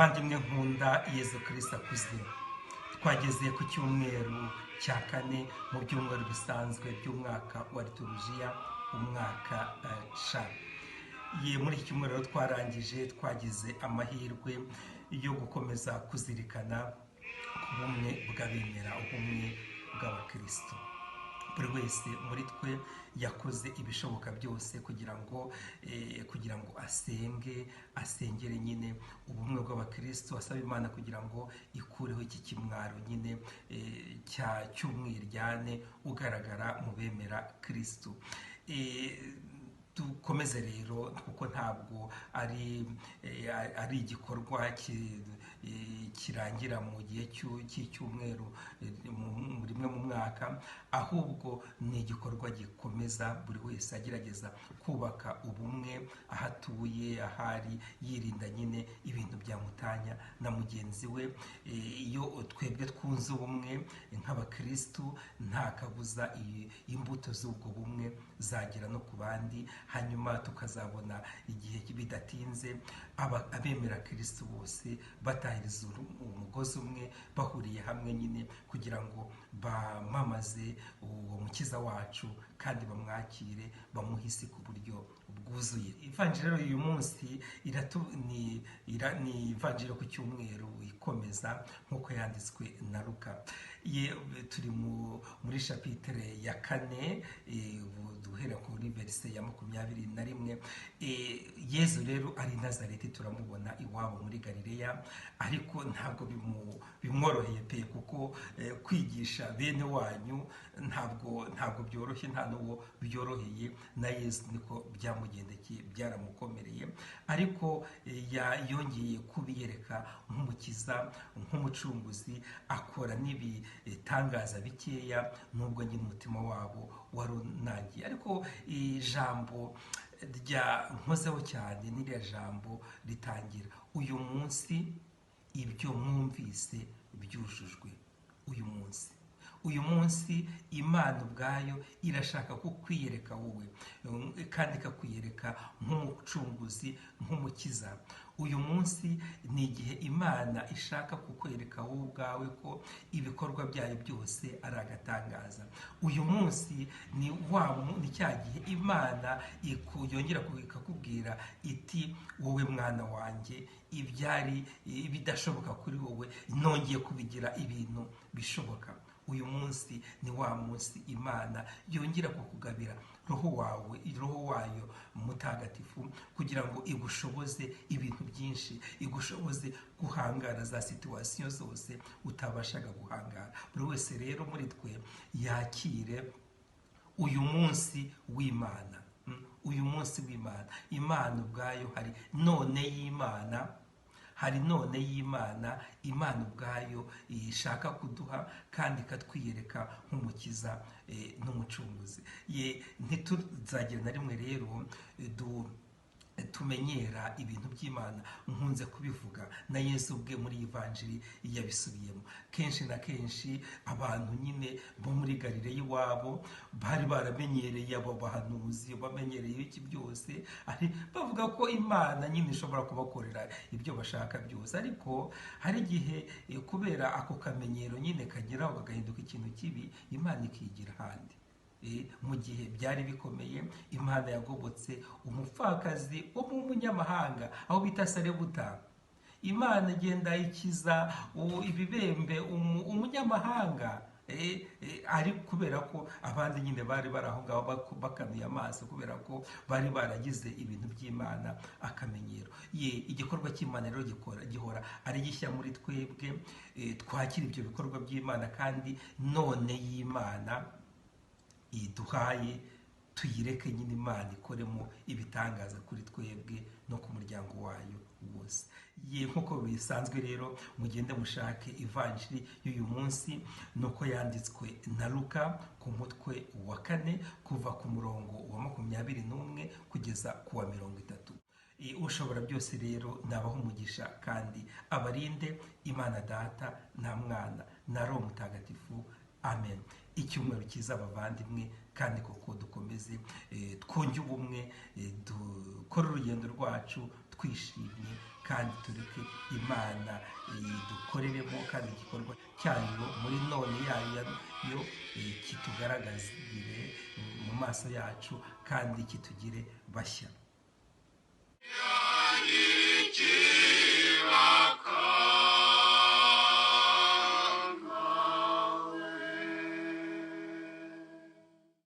Bavandimwe nkunda, Yezu Kirisita akuzwe. Twageze ku cyumweru cya kane mu byumweru bisanzwe by'umwaka wa liturujiya, umwaka ca. Ye, muri iki cyumweru rero twarangije, twagize amahirwe yo gukomeza kuzirikana ku bumwe bw'abemera, ubumwe bw'abakristo. Buri wese muri twe yakoze ibishoboka byose kugira ngo asenge, asengere nyine ubumwe bw'abakristo, asaba Imana kugira ngo ikureho iki kimwaro nyine cya cy'umwiryane ugaragara mu bemera Kristo. Dukomeze rero, kuko ntabwo ari igikorwa kirangira mu gihe cy'icyumweru rimwe mu mwaka, ahubwo ni igikorwa gikomeza, buri wese agerageza kubaka ubumwe aho atuye, ahari, yirinda nyine ibintu byamutanya na mugenzi we. Iyo twebwe twunze ubumwe nk'abakirisitu, nta kabuza imbuto z'ubwo bumwe zagera no ku bandi, hanyuma tukazabona igihe bidatinze abemera Kirisitu bose batahiriza umugozi umwe, bahuriye hamwe nyine kugira ngo bamamaze uwo mukiza wacu kandi bamwakire, bamuhe isi ku buryo bwuzuye. Ivanjiri rero uyu munsi ni ivanjiri ku cyumweru ikomeza nk'uko yanditswe na Luka. Ye, turi muri chapitre ya kane, ubu duhera kuri verset ya 21. Yezu rero ari i Nazareti, turamubona iwabo muri Galileya, ariko ntabwo bimworoheye pe, kuko kwigisha bene wanyu ntabwo byoroshye, nta n'uwo byoroheye. Na Yezu niko byamugendekeye, byaramukomereye, ariko yongeye kubiyereka nk'umukiza, nk'umucunguzi, akora n'ibitangaza bikeya, nubwo nyine umutima wabo wari unangiye. Ariko ijambo rya nkozeho cyane n'iriya jambo ritangira: "Uyu munsi ibyo mwumvise byujujwe." Uyu munsi, uyu munsi Imana ubwayo irashaka kukwiyereka wowe, kandi ikakwiyereka nk'umucunguzi, nk'umukiza. Uyu munsi ni igihe Imana ishaka kukwereka wowe ubwawe ko ibikorwa byayo byose ari agatangaza. Uyu munsi ni cya gihe Imana yongera ikakubwira iti: "Wowe mwana wanjye, ibyari bidashoboka kuri wowe nongeye kubigira ibintu bishoboka." Uyu munsi ni wa munsi Imana yongera kukugabira roho wawe, roho wayo mutagatifu, kugira ngo igushoboze ibintu byinshi, igushoboze guhangara za situations zose utabashaga guhangara. Buri wese rero muri twe yakire uyu munsi w'Imana. Uyu munsi w'Imana, Imana ubwayo, hari none y'Imana, hari none y'Imana, Imana ubwayo ishaka kuduha kandi ikatwiyereka nk'umukiza n'umucunguzi. Ye, ntituzagira na rimwe rero tumenyera ibintu by'Imana. Nkunze kubivuga, na Yesu ubwe muri ivanjiri yabisubiyemo kenshi na kenshi. Abantu nyine bo muri Galile y'iwabo bari baramenyereye abo bahanuzi, bamenyereye iki byose, ari bavuga ko Imana nyine ishobora kubakorera ibyo bashaka byose. Ariko hari igihe kubera ako kamenyero nyine kageraho kagahinduka ikintu kibi, Imana ikigira ahandi. Mu gihe byari bikomeye, Imana yagobotse umupfakazi wo mu munyamahanga aho bita Sarebuta. Imana igenda ikiza ibibembe umunyamahanga, ari kubera ko abandi nyine bari bari aho ngaho bakanuye amaso, kubera ko bari baragize ibintu by'Imana akamenyero. Ye, igikorwa cy'Imana rero gihora ari gishya muri twebwe. Twakira ibyo bikorwa by'Imana, kandi none y'Imana iduhaye tuyireke nyine Imana ikoremo ibitangaza kuri twebwe no ku muryango wayo wose. Ye, nk'uko bisanzwe rero, mugende mushake ivanjiri y'uyu munsi nuko yanditswe na Luka ku mutwe wa kane, kuva ku murongo wa 21 kugeza ku wa 30. Ushobora byose rero nabaho umugisha kandi abarinde, Imana Data na Mwana na Roho Mutagatifu. Amen. Icyumweru cyiza abavandimwe, kandi koko dukomeze twunge ubumwe. Dukore urugendo rwacu twishimye, kandi tureke Imana dukoreremo, kandi igikorwa cyayo muri none yayo yo kitugaragazire mu maso yacu kandi kitugire bashya.